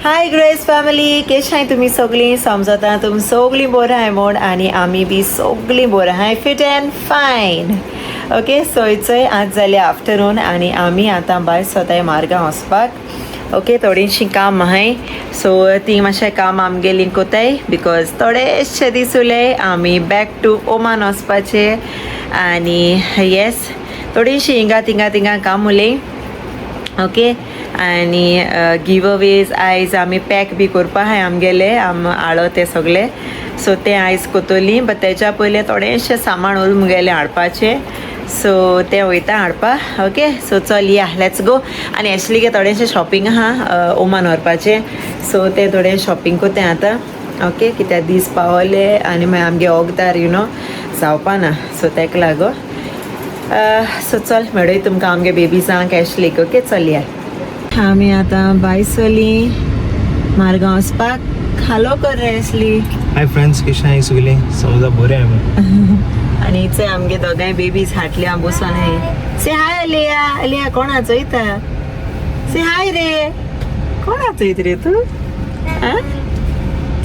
हाय grace family, केशाय तुमी सगळीं? समजता तुमी सगळीं बरीं आहाय म्हूण आनी आमी बी सगळीं बरीं आहाय, fit and fine. Okay, so चोय आज जालें आफ्टरनून आनी आमी आतां भायर सोताय मार्गां वचपाक. ओके, थोडीशीं काम आहाय, सो ती मातशें काम आमगेलीं कोताय because थोडेशे दीस उरले आमी बॅक टू ओमान वचपाचे. आनी येस, थोडीशीं हिंगा थिंगा थिंगा काम उलय. ओके, आनी गिव अवेज आयज आमी पॅक बी करपा आहाय आमगेले आम हाडो ते सगळे, सो तें आयज कोतोली. बट तेच्या पयलें थोडेशें सामान उरलें मुगेलें हाडपाचें, सो तें वयता हाडपा. ओके, सो चल या, let's go. आनी एशलीगे थोडेशें शॉपिंग आहा ओमान व्हरपाचें, सो तें थोडें शॉपिंग कोताय आतां. ओके, कित्याक दीस पावले आनी मागीर आमगे ओगदार you know जावपा ना, सो तेका लागो. सो चल मेळय तुमकां आमगे बेबीजांक, एशलीक. ओके, चल या. आमी आतां भायर सरली मार्गां वचपाक. हालो कर रे एशली. हाय फ्रेंड्स, कशें आहाय सगळीं? समजा बरें आमी. आनी चोय आमगे दोगांय बेबीज हाटल्या बसून हाय. से हाय अलिया. अलिया कोणा चोयता? से हाय रे. कोणा चोयत रे तूं? आं,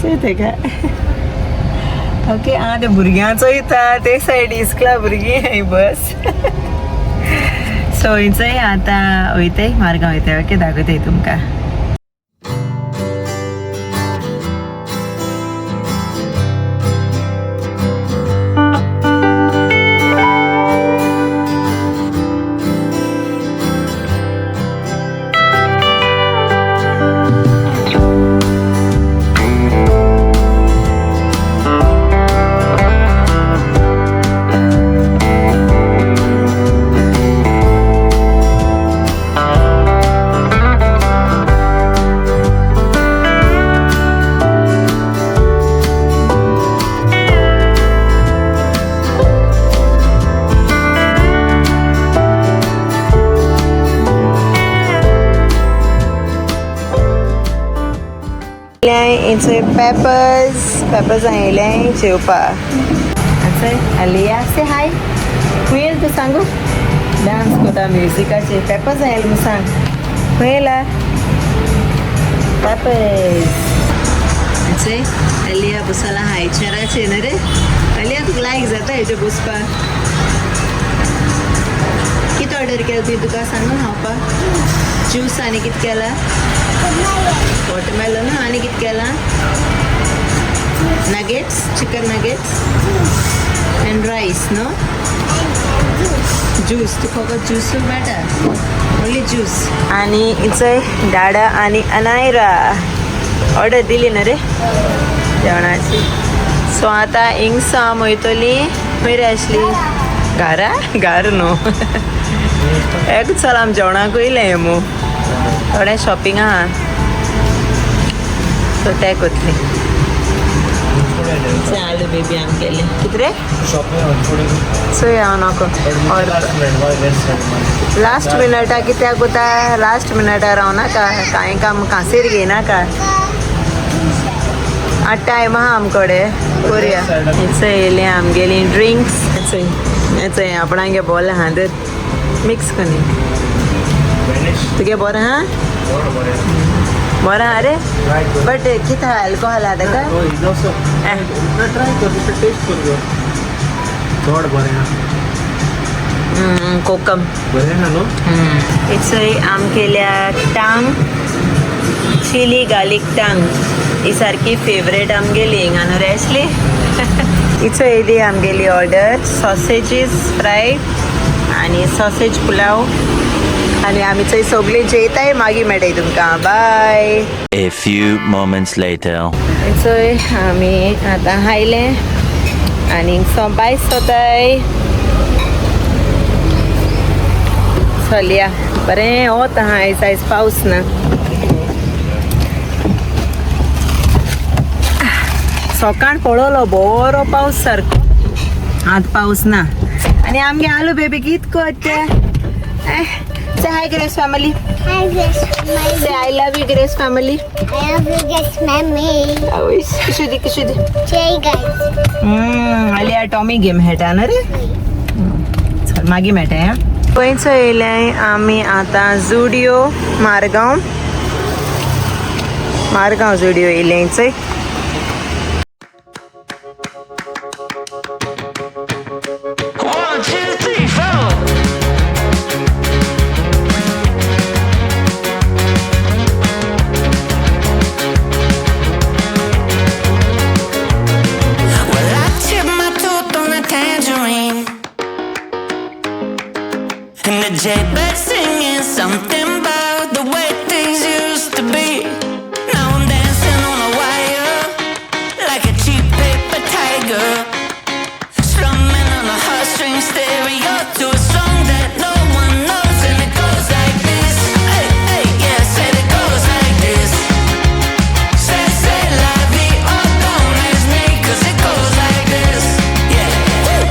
चोयता काय? ओके, आं ते भुरग्यां चोयता ते सायड इस्कला भुरगीं हाय बस. सो चोय आतां वयताय मार्गां वयताय. ओके, दाखयताय तुमकां. हेचोय पेपर्स पेपर्स आयले जेवपा. चोय आलिया, से हाय. खंय येयला तूं सांगू? डांस कोता म्युजिकाचेर. पेपर्स आयले म्हूण सांग. खंय येयला पेपर्स? चोय आलिया बसला हाय चेराचेर न्हू रे आलिया, तुका लायक जाता हेजे बसपाक? कितें ऑर्डर केला तुवें तुका सांगून खावपाक? ज्यूस आनी कितें केला? वॉटरमेलन आनी कितें केलां? Nuggets, chicken nuggets and rice न्हू? ज्यूस तुका फकत ज्यूस मेळटा, ओन्ली ज्यूस. आनी चोय डाडा आनी अनायरा ऑर्डर दिली न्हू रे जेवणाची. सो आतां हिंगसो आमी वयतली. खंय रे आसली? घारा घार न्हू एक. चल आमी जेवणाक वयलें मू, थोडें शॉपिंग आहा, सो तें कोतली. आलू बेबी आमगेले कितें रे? चोय हांव नको लास्ट मिनटा कित्याक कोता? लास्ट मिनटार रावनाका, कांय काम कांसीर घेयनाका. आतां टायम आहा आमकडे, करुया. चोय येयलें आमगेली ड्रिंक्स. चोय चोय आपणागे बोल आहा तर मिक्स कोनी तुगे बरें आहा, बरें आहा रे. बट कितें अल्कोहोल आहा ताका? ट्राय कर, टेस्ट कर, चड बरें आहा. कोकम. बरें आहा न्हू? चोय आम केल्या टांग, चिली गार्लीक टांग. ही सारकी फेवरेट आमगेली हिंगा न्हू रे एशली? इचो येयली आमगेली ऑर्डर, सॉसेजीस फ्राय आनी सॉसेज पुलाव. आनी आमी चोय सगळीं जेयताय, मागीर मेळटाय तुमकां. बाय. A few moments later. चोय आमी आतां आयले आनी बाय सोताय. चलया, बरें वत आहा आयज, आयज पावस ना. सकाळ पडलो बरो पावस सारको, आतां पावस ना. आनी आमगे आलू बेबी कित कोत्ता? Say hi, Grace family. Hi, Grace family. Say I love you, Grace family. I love you, Grace mommy. किशुदी किशुदी. Jay, guys. Alia Tommy game खेळटा न्हू रे? चल मागीर मेळटा. हां, खंयचो येयले आमी आतां? जुडियो मारगांव. मारगांव जुडियो येयलें चोय. One, two, three, four. Well, I tip my tooth on a tangerine. And the Jaybird singing something about the way things used to be. Now I'm dancing on a wire like a cheap paper tiger. Strumming on a heartstring stereo to a song that no one knows, and it goes like this. Hey, hey, yeah, said it goes like this. Say, say, la vie, oh, don't ask me, 'cause it goes like this. Yeah. Woo!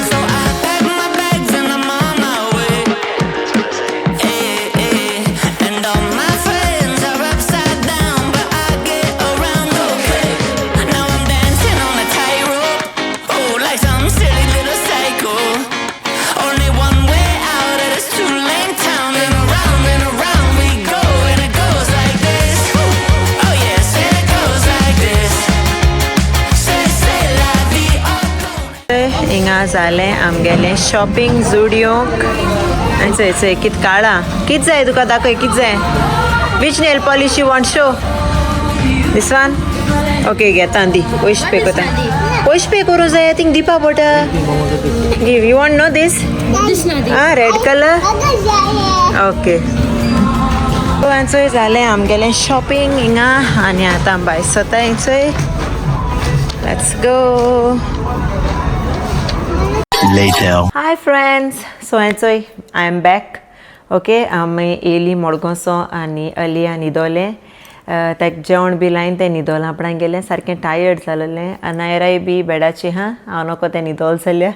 So I pack my bags and I'm on my way. Eh, eh. And all my friends are upside down, but I get around okay. Now I'm dancing on a tightrope, oh, like some silly little psycho. Only one way out of this two-lane town, and around we go, and it goes like this. Oh yes, and it goes like this. Say, say, la vie, oh, don't. हिंगा जालें आमगेलें shopping जुडियोक. आनी चोय चोय कित काळा कित जाय तुका दाखय कित जाय. Which nail polish you want show? This one? Okay, घेता दी. पयशे पे कोता. पयशे पे करूं जाय थिंग दिवपा पडटा. Give you want no this? Ah, red colour. Okay, चोय जालें आमगेलें शॉपिंग हिंगा आनी आतां भायर सोताय चोय. Let's go. Later. Hi friends, so चोय I am back. Okay, आमी येयली मडगांवसो आनी अलिया न्हिदोलें. ताका जेवण बी लायन तें न्हिदोलां आपणाक गेलें. सारकें टायर्ड जालेलें. अनायराय बी बेडाची हा हांव नको तें न्हिदोल जाल्यार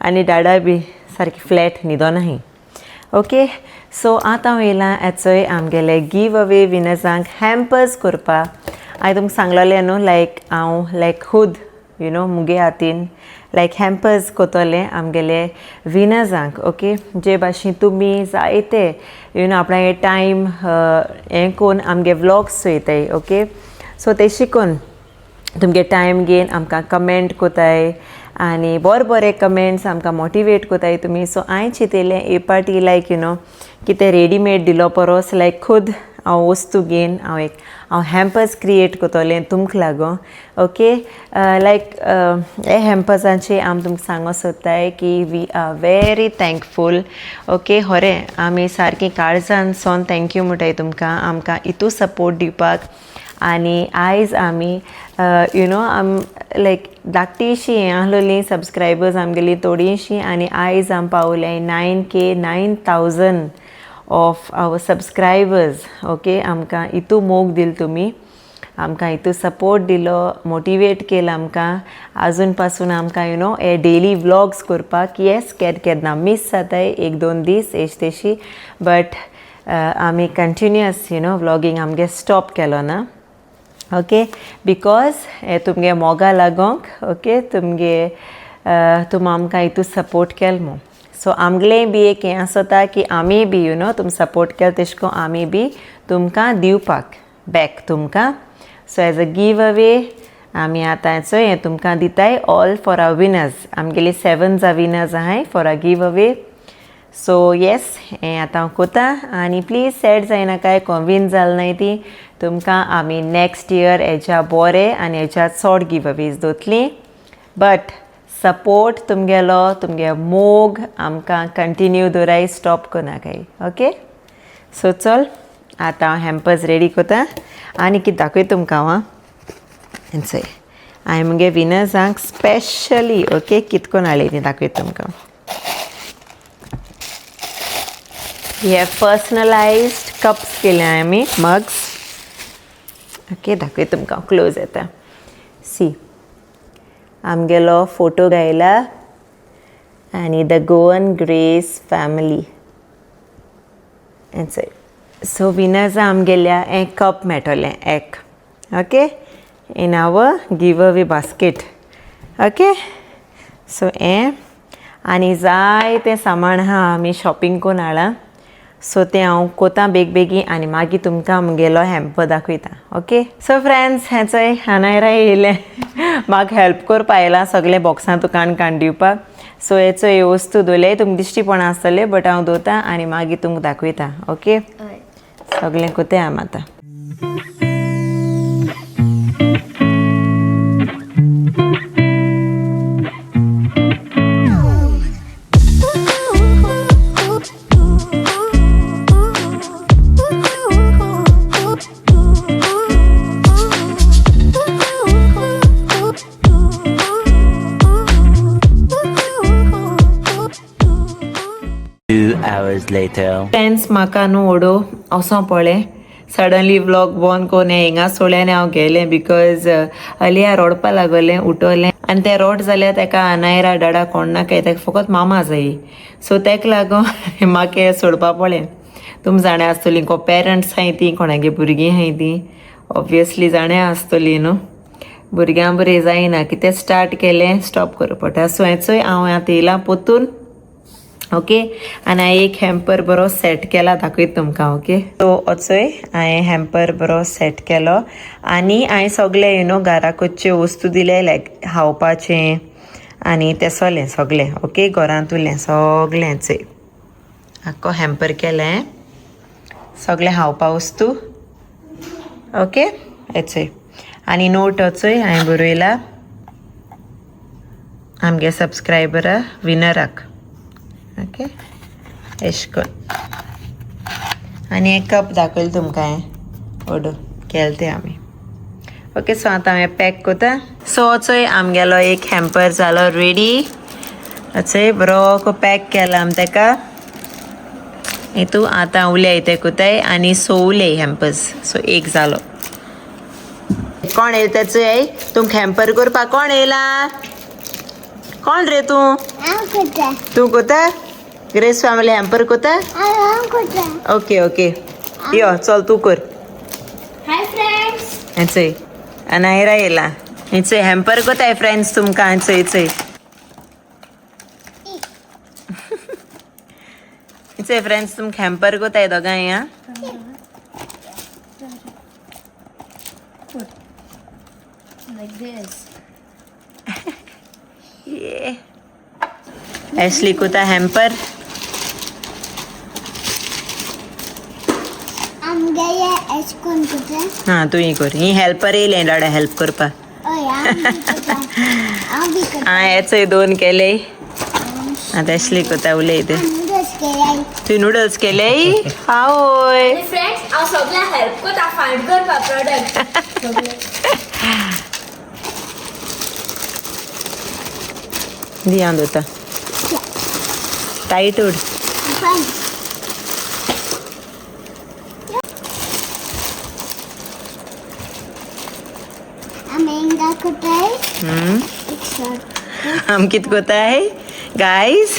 आनी डाडा बी सारकें फ्लॅट न्हिदोनाही. ओके, सो आतां हांव येयलां चोय आमगेले गिव अवे विनर्सांक हॅम्पर्स करपाक. हांवें तुमकां सांगलेलें न्हू लायक हांव लायक खूद you know मुगे हातीन लायक हॅम्पर्स कोतोलें आमगेले विनर्सांक. ओके, जे भाशेन तुमी जायते you know आपणागे टायम हें कोन्न आमगे व्लॉग्स चोयताय. ओके, सो ते शिकून तुमगे टायम घेवन आमकां कमेंट कोताय आनी बरे बरे कमेंट्स आमकां मोटिवेट कोताय तुमी. सो हांवें चिंतलें ए पार्टी लायक you know कितें रेडीमेड दिलो परोस लायक खूद हांव वस्तू घेवन हांव एक हांव हॅम्पर्स क्रिएट कोतोलें तुमकां लागून. ओके, लायक हे हॅम्पर्सांचे आमी तुमकां सांगूंक सोदताय की we are very thankful. Okay, खरें आमी सारकी काळजान सोन thank you म्हणटाय तुमकां आमकां इतू सपोर्ट दिवपाक. आनी आयज आमी you know आम लायक धाकटीशी हें आहलोलीं सबस्क्रायबर्स आमगेलीं थोडीशीं आनी आयज आम पावले 9K 9,000 of our subscribers. Okay, आमकां इतू मोग दिल तुमी, आमकां इतू सपोर्ट दिलो, मोटिवेट केलं आमकां. आजून पासून आमकां you know हे डेली व्लॉग्स करपाक. येस, केद केन्ना मीस जाताय एक दोन दीस एश तेशी, बट आमी कंटिन्युअस you know vlogging आमगे स्टॉप केलो ना. ओके, because हे तुमगे मोगा लागोंक. ओके, तुमगे तुम आमकां हितू सपोर्ट केल म्हूण. सो आमगेलें बी एक हें आसता की आमी बी you know तुम सपोर्ट केल तेश कोन आमी बी तुमकां दिवपाक बॅक तुमकां. So as a give away आमी आतां चोय हें तुमकां दिताय ऑल फॉर our winners. आमगेली 7 जा विनर्स आहाय for a give away. So yes, हें आतां हांव कोता आनी प्लीज सॅड जायनाकाय कोण विन जाल नाय ती. तुमकां आमी नॅक्स्ट इयर हेज्या बोरे आनी हेज्या चोड गिव अवेज दोतली. बट सपोर्ट तुमगेलो तुमगे मोग आमकां कंटिन्यू दवराय, स्टॉप करनाकाय. ओके, सो चल आतां हांव हॅम्पर्स रेडी कोता आनी कितें दाखयता तुमकां हांव. आं चोय हांवें मुगे विनर्सांक स्पेशली ओके कित कोन्न हाडली ती दाखयता तुमकां. हे पर्सनलायज्ड कप्स केले आमी मग्स. ओके, दाखयता तुमकां क्लोज येता. सी आमगेलो फोटो घायला आनी the Goan grace family. So विनर्सां आमगेल्या एक कप मेळटलें एक. Okay, in our give away basket. Okay so हें आनी जायतें सामान आहा आमी शॉपिंग करून हाडलां. सो तें हांव कोतां बेग बेगीन आनी मागीर तुमकां म्हगेलो हॅम्पर दाखयता. ओके सो फ्रेंड्स, हें चोय अनायरा येयलें म्हाका हेल्प करपा आयलां सगळें बॉक्सां तुकान काडून दिवपाक. सो हे चोय वस्तू दवरले तुमकां दिश्टी पडना आसतले, बट हांव दवरता आनी मागीर तुमकां दाखयता. ओके सगळें कोताय आमी आतां. Two hours later. Friends, म्हाका न्हू ओडो वचों पडलें. सडनली व्लॉग बंद करून हिंगा सोडलें आनी हांव गेलें, because अलिया रोडपा लागलें, उठवलें आनी तें रोड जाल्यार तेका अनायरा डाडा कोण नाकाय, तेका फकत मामा जायी. सो तेका लागून म्हाका सोडपा पडलें. तुमी जाणा आसतलीं को पेरंट्स आहाय तीं, कोणागे भुरगीं आहाय तीं, ऑब्वियसली जाणा आसतलीं न्हू. भुरग्यां बरें जायना, कितें स्टार्ट केलें स्टॉप करप पडटा. सो हें चोय हांव आतां येयलां पोतून. ओके आनी हांवें एक हॅम्पर बरो सेट केला, दाखयता तुमकां. ओके सो वचोय हांवें हॅम्पर बरो सेट केलो आनी हांवें सगळें you know घराकडच्यो वस्तू दिले, लायक खावपाचें आनी तें सगळें सगळें. ओके घरांतुलें सगळें चोय आख्खो हॅम्पर केलें, सगळें खावपा वस्तू. ओके हें चोय आनी नोट चोय हांवें बरयला आमगे सबस्क्रायबरा विनराक. ओके एश कोन आनी एक कप दाखयलें तुमकां हांवें ऑर्डर केलें तें आमी. ओके सो आतां हांवें पॅक कोता. सो चोय आमगेलो एक हॅम्पर जालो रेडी. चोय बरो पॅक केला आमी तेका. हितू आतां उलय ते कोताय आनी सो उलय हॅम्पर्स. सो एक जालो. कोण येयला तें चोय, तुमकां हॅम्पर करपाक कोण येयला? कोण रे तूं? हांव कोता. तूं कोता? ग्रेस फॅमिली हॅम्पर कोता? हांव कोता. ओके ओके यो चल तूं कर. Hi friends. हें चोय अनायरा येयला. हें चोय हॅम्पर कोताय फ्रेंड्स तुमकां. हें चोय चोय हें चोय फ्रेंड्स तुमकां हॅम्पर कोताय दोगांय. आं Like this. ये एशली कोता हॅम्पर. आमगे एश कोण कोता? हां तूं कर. ही हेल्पर येयलें डाडा हेल्प करपाक. हय हांव बी कोता. हांव बी कोता. आं हे चोय दोन केले. आतां एशली कोता उलय ते. नूडल्स केले. तुवें नुडल्स केले? आवय फ्रेंड्स, हांव सगळ्यांक हेल्प करता फायंड करपाक प्रोडक्ट. दी हांव दवरता टायट उड. पण आमी हिंगा कोताय. एक शॉर्ट. आम कित कोताय गायज?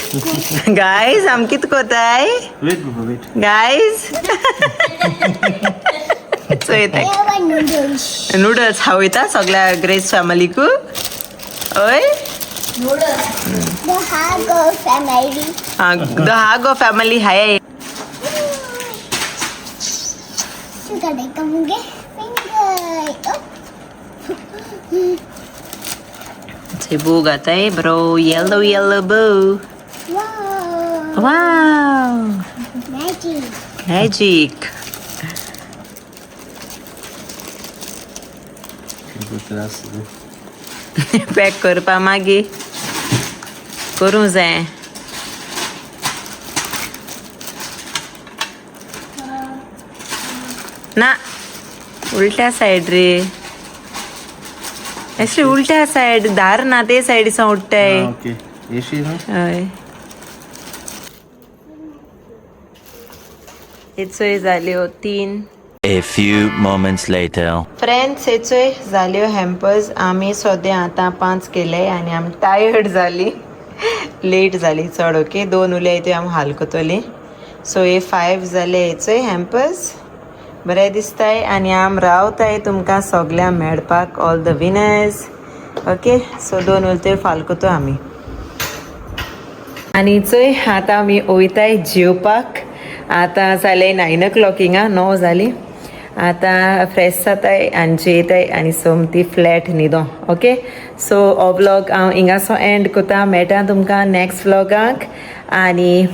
गायज आम कित कोताय? वेट बाबा वेट. गायज चोय हे नूडल्स. नुडल्स खावयता सगळ्या ग्रेस फॅमिलीकू. हय The Hago family. The Hago family high. Sugar they come get finger. Oh. बू घाताय बरो येलो येलो बू. Wow. Wow Magic. Magic. Pack करपा मागीर करूं जाय. ना उलट्या सायड रे, अशें उलट्या सायड दार ना ते सायडीसान उडटाय. ओके येशी न्हू. हय हेचोय जाल्यो 3. A few moments later. Friends हेचोय जाल्यो हॅम्पर्स. आमी सद्या आतां 5 केले आनी आमी टायर्ड जाली, लेट जाली चड. ओके 2 उलय त्यो आमी हालकतली. सो हे 5 जाले हेचोय हॅम्पर्स. बरें दिसताय आनी आम रावताय तुमकां सगळ्यांक मेळपाक. All the winners. Okay, so दोन उलत्यो फाल करतो आमी. आनी चोय आतां आमी वयताय जेवपाक. आतां जालें 9 ओ क्लॉक हिंगा, 9 जालीं. आतां फ्रेश जाताय आनी जेयताय आनी सोमती फ्लॅट न्हिदो. ओके, सो हो व्लॉग हांव हिंगासो एंड करता. मेळटा तुमकां नॅक्स्ट व्लॉगाक. आनी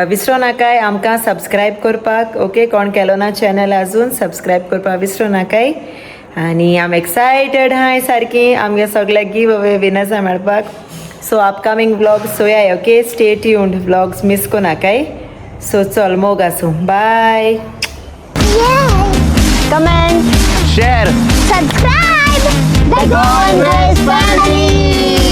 विसरो नाकाय आमकां सबस्क्रायब करपाक. ओके, कोण केलो ना चॅनल अजून सबस्क्रायब करपाक विसरो नाकाय. आनी आम एक्सायटेड हाय सारकी आमगे सगळ्याक गिव अवे विनर्सां मेळपाक. सो अपकमिंग व्लॉग चोयाय. Okay, stay tuned, vlogs miss कोनाकाय. सो चल, मोग आसूं, bye. Comment, share, subscribe. The Goan Family.